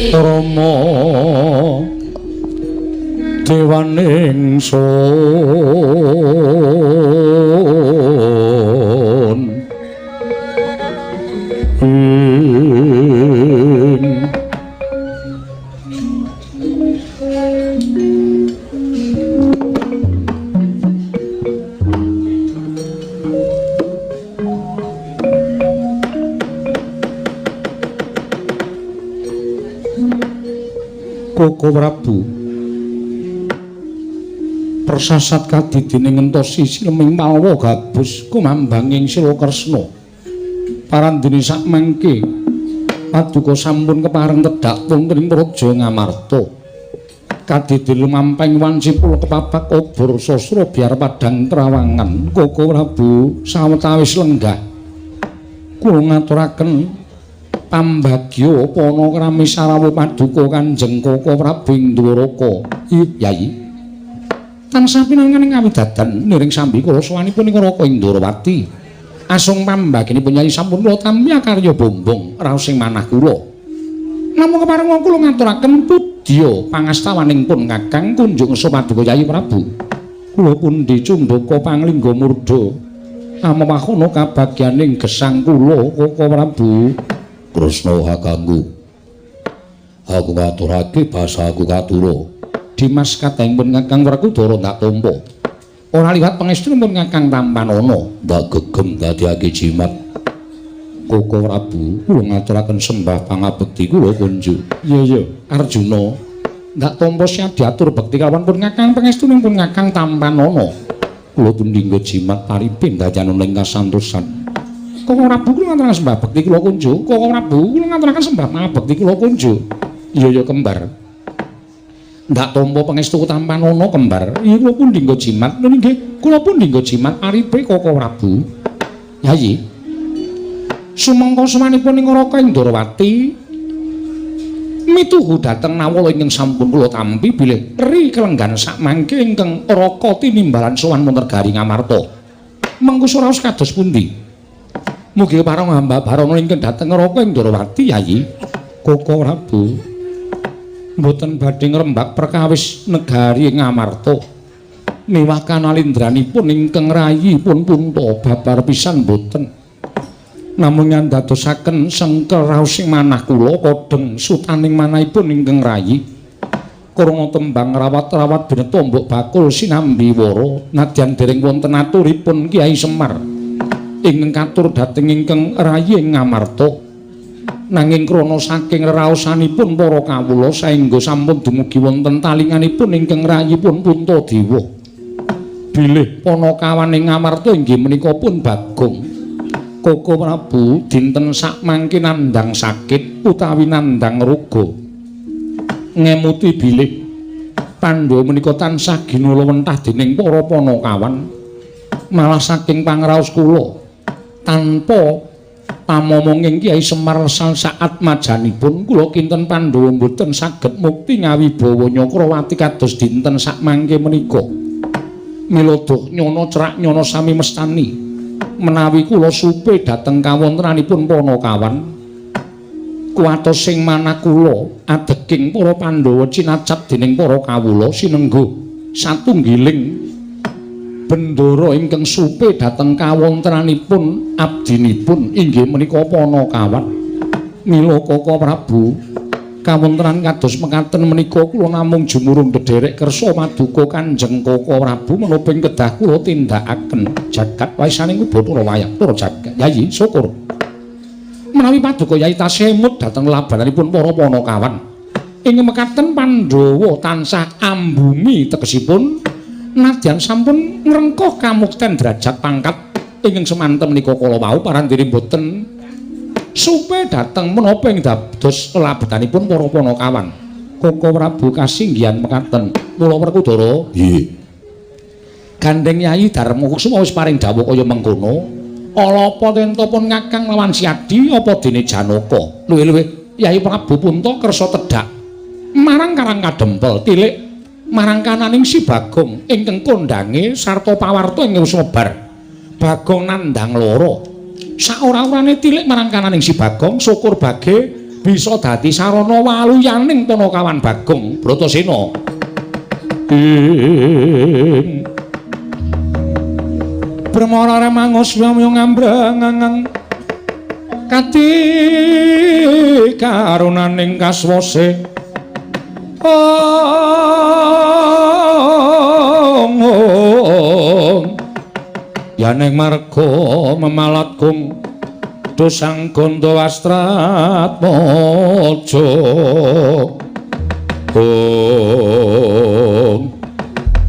Rama dewaning sun ing Koko Prabu persasat kadidine ngentosi sileming malwa gabus kumambanging sila Kresna parandene sakmangke paduka sampun kepareng tedhak wonten ing Praja Ngamarta kadidine lumampahing wanci pula kepapak obor sastra biar padang trawangan. Koko Prabu sawetawis lenggah kula ngaturaken pambagya pana krami sarawuh paduka Kanjeng Koko Prabu ing Dwaraka. Yai tansah pinangan ing kawidadan niring sambi kula sowanipun ing Raka ing Dwarawati. Asung pambaginipun Yai sampun kula tampi akarya bombong raos ing manah kula. Namung kepareng kula ngaturaken pudya pangastawaning pun Kakang kunjung ngesa paduka Yai Prabu. Kula pundi cundaka panglingga murda amawahana kabagyaning gesang kula Koko Prabu. Kresna hakangku, aku ngaturake basaku katura. Dimas kateng pun Kakang Werkudara ndak tampa. Ora liwat pangestunipun Kakang tampanana ndak gegem dadiake jimat. Koko Prabu, kula ngaturaken sembah pangabekti kula kunjuk. Iya iya, Arjuna ndak tampa siap diatur bekti kalawan pun Kakang pangestunipun Kakang tampanana. Kula pundi nggo jimat paripin dadiane ing kasantosan. Koko Prabu kula ngaturaken sembah bekti kula kunjuk. Koko Prabu kula ngaturaken sembah pangabekti kula kunjuk. Iya ya kembar. Ndak tampa pangestu tampanana kembar. Iya kula pundi nggo jimat. Nggih, kula pundi nggo jimat aripe Koko Prabu. Yayi. Sumangka sowanipun ing Raka ing Dwarawati mituhu dhateng nawala ingkang sampun kula tampi bilih ri kelenggan sakmangke ingkang Raka tinimbalan sowan wonten negari Ngamarta. Mengko suraos kados pundi? Mugi parang hamba barana ingkang dhateng Raka ing Dwarawati Yayi. Koko Prabu mboten badhe ngrembak perkawis negari Ngamarta. Miwah kanalindranipun ingkang rayi pun punta babar pisan mboten. Namung nyandadosaken sengkel raos ing manah kula kodheng sutaning manahipun ingkang rayi. Krana tembang rawat-rawat bineta mbok bakul sinambi wara nadyan dereng wonten aturipun Kyai Semar ingkang katur dhateng ingkang rayi ing Ngamarta. Nanging krana saking reraosanipun para kawula saengga sampun dumugi wonten talinganipun ingkang rayipun Puntadewa. Bilih panakawan ing Ngamarta inggih menika pun Bagong. Koko Prabu dinten sakmangke nandhang sakit utawi nandhang roga. Ngemuti bilih Pandhawa menika tansah ginala wentah dening para panakawan. Malah saking pangraos kula tanpa pamomonging Kyai Semar saat majanipun kula kinten Pandhawa mboten saged mukti ngawibawa Nyakrawati kados dinten sakmangke menika. Mila duh nyana cerak nyana sami mestani menawi kula supe dhateng kawontenanipun panakawan kuwatos sing manah kula adeging para Pandhawa cinacap dening para kawula sinengguh satunggiling bendara ingkang supe dhateng kawontenanipun abdinipun inggih menika panakawan. Mila Koko Prabu Kawontenan kados mekaten menika kula namung jumurung dedherek kersa maduka Kanjeng Koko Prabu menapa ing kedah kula tindakaken jagat waisaning Bathara wayang para jagat. Yayi syukur. Menawi paduka Yayi tasih emut dhateng labananipun para panakawan. Ing mekaten Pandhawa tansah ambumi tegesipun nadyan sampun ngrengkuh kamukten derajat pangkat ingkang semanten menika kala wau parandene boten supe dhateng menapa ing dados labetanipun para panakawan. Koko Prabu kasinggihan mekaten. Mula Werkudara, nggih. Gandeng Yayi Darma Kusuma wis paring dawuh kaya mengkono. Ala apa tentopun Kakang lawan Siadi apa dene Janaka? Luwih-luwih Yayi Prabu Punta kersa tedhak marang Karang Kadempel tilik marang kananing si Bagong ingkang kondange sarta pawarta ingkang wis mebar. Bagong nandhang lara. Saora-orane tilik marang kananing si Bagong syukur bage bisa dadi sarana waluyaning panakawan Bagong Bratasena. Ing Brahmara remangus wamya ngambrang kati karunaning kaswase ong yaning marga memalat gung dosang gondo astrat mojo ong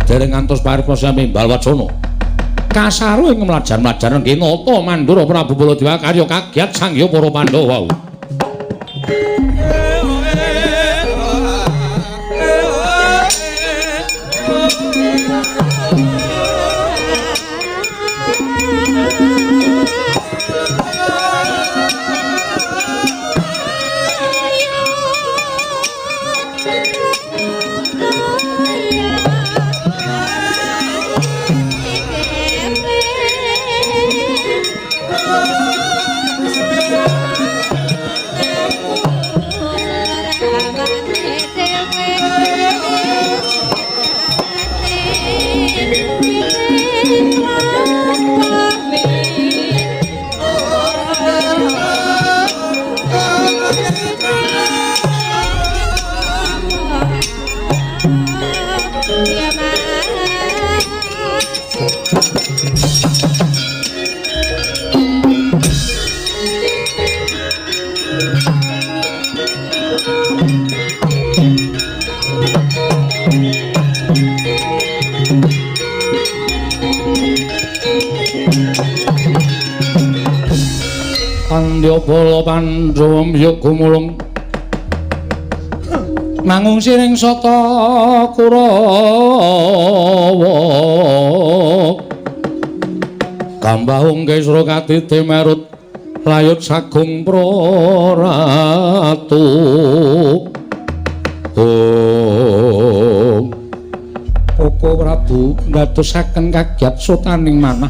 dereng ngantos paripurna sami balwacana kasaru ing mlajar-mlajar ngenata Mandura Prabu Baladewa karya kagiat sangya para Pandhawa. Pandya Pandhawa mbyuk gumulung mangungsi ring sata Kurawa kambahung kesra katiti merut layut sagung praratu. Om Koko Prabu ndadosaken kagiat sotaning manah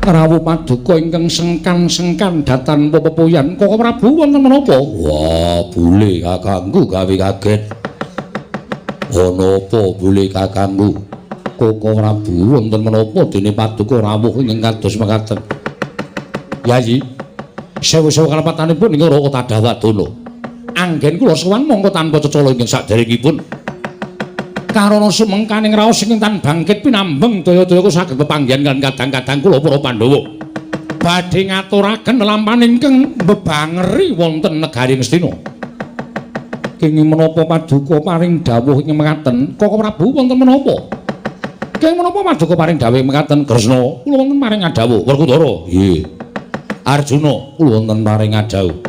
rawuh paduka ingkang sengkan-sengkan datan pepepuyan. Koko Prabu wonten menapa? Wah, bule kakangku gawe kaget. Ana apa bule kakangku? Koko Prabu wonten menapa dene paduka rawuh ingkang kados mekaten? Yayi, sewu-sewu kalepatanipun ing Raka Tadawadana. Anggen kula sowan mongko tanpa cecala ingkang saderengipun. Karana sumengkaning raos ingkang tan bangkit pinambeng daya-daya saged pepanggihan kan kadang-kadang kula para Pandhawa badhe ngaturaken lelampahan ingkang mbebangeri wonten negari Ngastina. Kenging menapa paduka paring dawuh ing mekaten? Koko Prabu wonten menapa? Kenging menapa paduka paring dawuh ing mekaten? Kresna kula wonten paring adhawuh. Werkudara nggih. Arjuna kula wonten paring adhawuh.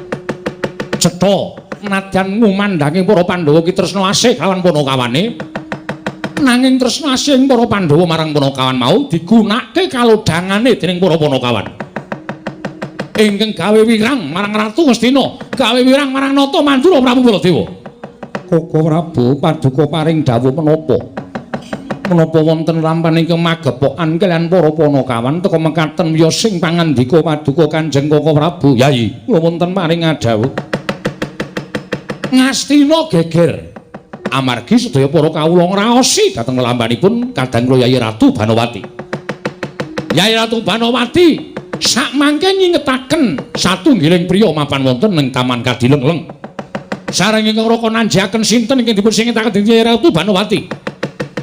Cetha nadyan ngumandhangi para Pandhawa ki tresna asih kawan panakawane, nanging tresna asih para Pandhawa marang panakawan mau digunakake kalodhangane dening para panakawan ingkang gawe wirang marang Ratu Ngastina, gawe wirang marang Nata Mandura Prabu Baladewa. Koko Prabu paduka paring dawuh menapa? Menapa wonten lampan ingkang magepokan kaliyan para panakawan teka mekaten wiya sing pangandika paduka Kanjeng Koko Prabu? Yayi, kula wonten paring adhawuh. Ngastina geger amargi sedaya para kawula ngraosi dhateng lelampanipun kadang kula Yayi Ratu Banowati. Yayi Ratu Banowati sakmangke nyingetaken satunggiling priya mapan wonten ing Taman Kadilengleng. Sareng ingkang raka nanjaken sinten ingkang dipun singetaken dening Kyai Ratu Banowati.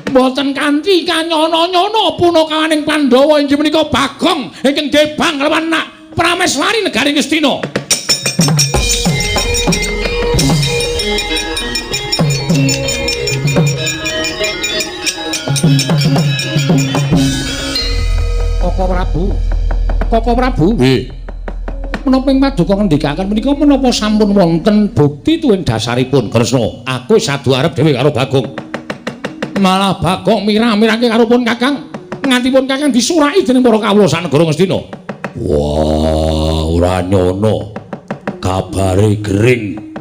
Mboten kanthi kanyono-nyono punakawaning Pandhawa inggih menika Bagong ingkang gebang lawan nak Prameswari negari Ngastina. Koko Prabu. Koko Prabu. Nggih. Menapa ing paduka ngendikaken menika menapa sampun wonten bukti tuwin dasaripun Kresna? Aku wis adu arep dhewe karo Bagong. Malah Bagong mirah-mirahke karo pun Kakang. Nganti pun Kakang disuraki dening para kawula sanegara Ngastina. Wah, ora nyono. Kabare gering.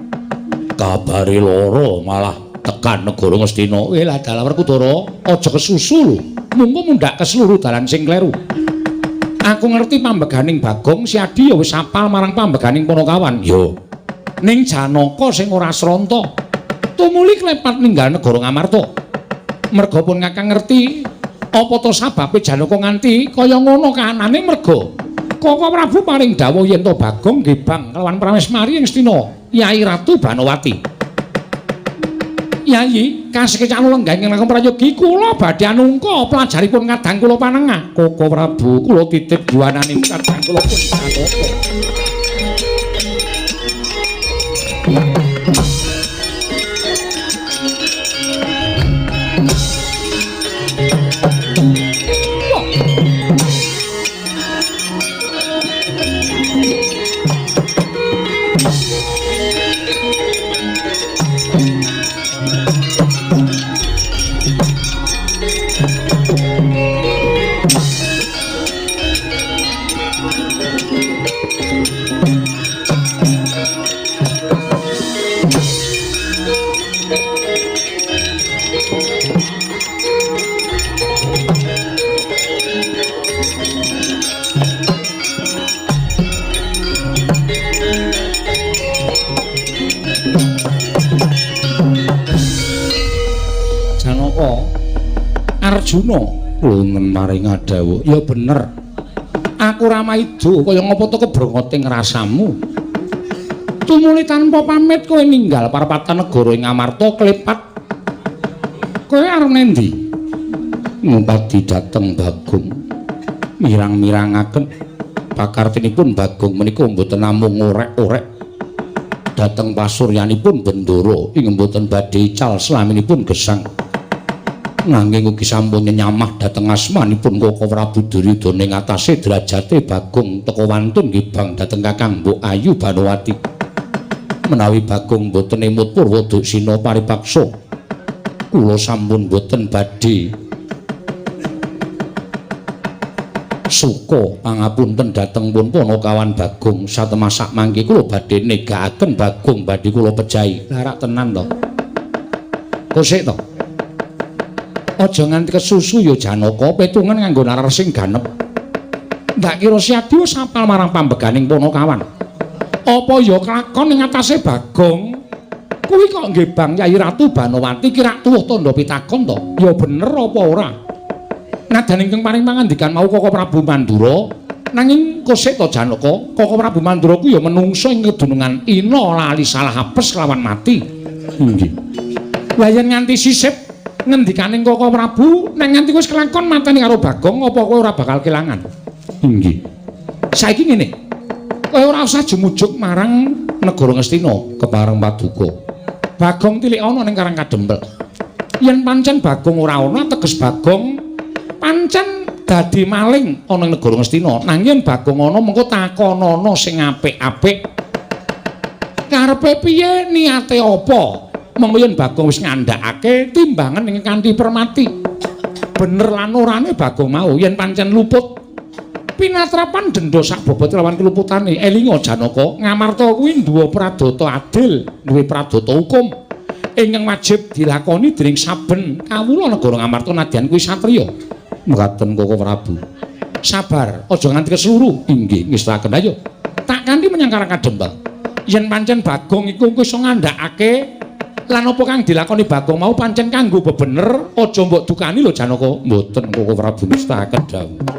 Kabare lara malah tekan negara Ngastina. Lah dalah Werkudara, aja kesusu lho. Mungko mundhak keseluruh dalan sing kleru. Aku ngerti pambeganing Bagong, Siadi ya wis apal marang pambeganing Panakawan. Yo. Ning Janaka sing ora sranta tumuli klepat ninggal negara Ngamarta. Merga pun Kakang ngerti apa to sababe Janaka nganti kaya ngono kahanane merga Koko Prabu paring dawuh yen to Bagong gebang kelawan Pramesmari ing Ngastina, Yai Ratu Banowati. Yayi, kasekecak lenggah ingkang langkung prayogi kula badhe anungka pelajaripun kadang kula panengah. Koko Prabu, kula titip juwanane kadang kula pun Janaka. Arjuna wonten maring dawuh, ya bener. Aku ora maido kaya ngapa to kebrongote ngrasamu. Tumuli tanpa pamit kowe ninggal parapatan negara ing Amarta klepat. Kowe arep nendi? Ngupadi dhateng Bagong. Mirang-mirangaken pakartinipun Bagong menika mboten namung ngorek-orek dhateng pasuryanipun Bendara ing mboten badhe ical slaminipun gesang. Nanging ugi sampun nyenyamah dhateng asmanipun Koko Prabu Duryudana ing atase derajate Bagong teka wantun gebang dhateng Kakang Mbok Ayu Banowati. Menawi Bagong boten emut purwa duksina paripaksa, kula sampun boten badhe suka pangapunten dhateng pun Panakawan Bagong. Satemasak mangke kula badhe negakaken Bagong badhe kula pejahi. Larak tenan to. Kosek to. Aja nganti kesusu ya Janaka, petungan nganggo nalar sing ganep. Ndak kira Siadi wis apal marang pambeganing Panakawan. Apa ya kelakon ing atase Bagong? Kuwi kok nggih Bang Yai Ratu Banowati kira tuwuh tandha pitakon to? Ya bener apa ora? Nadan ingkang paring pangandikan mau Koko Prabu Mandura, nanging kosek to Janaka, Koko Prabu Mandura kuwi ya menungsa ing kedunungan ina lali salah apes lawan mati. Nggih. Lah yen nganti sisip ngendikaning Koko Prabu, nek nganti wis kelakon mateni karo Bagong, apa kowe ora bakal kelangan? Nggih. Saiki ngene. Kowe ora usah jumujuk marang negara Ngastina kepareng paduka. Bagong tilik ana ning Karang Kadempel. Yen pancen Bagong ora ana, teges Bagong pancen dadi maling ana ing negara Ngastina. Nanging yen Bagong ana, mengko takonono sing apik-apik. Karepe piye, niate apa? Monggo yen Bagong wis ngandhakake timbangan ing kanthi permati. Bener lan orane Bagong mau yen pancen luput pinatrapan denda sak bobot lawan keluputane. Elinga Janaka, Ngamarta kuwi duwe pradata adil, duwe pradata hukum ingkang wajib dilakoni dening saben kawula negara Ngamarta nadyan kuwi satriya. Mekaten Koko Prabu. Sabar, aja nganti keseluruh. Inggih, ngestakaken ayo. Tak kanthi menyang Karang Kadempel. Yen pancen Bagong iku iso ngandhakake lan apa kang dilakoni Bagong mau pancen kanggo bebener, aja mbok dukani lho Janaka. Mboten Koko Prabu, ngestakaken dawuh.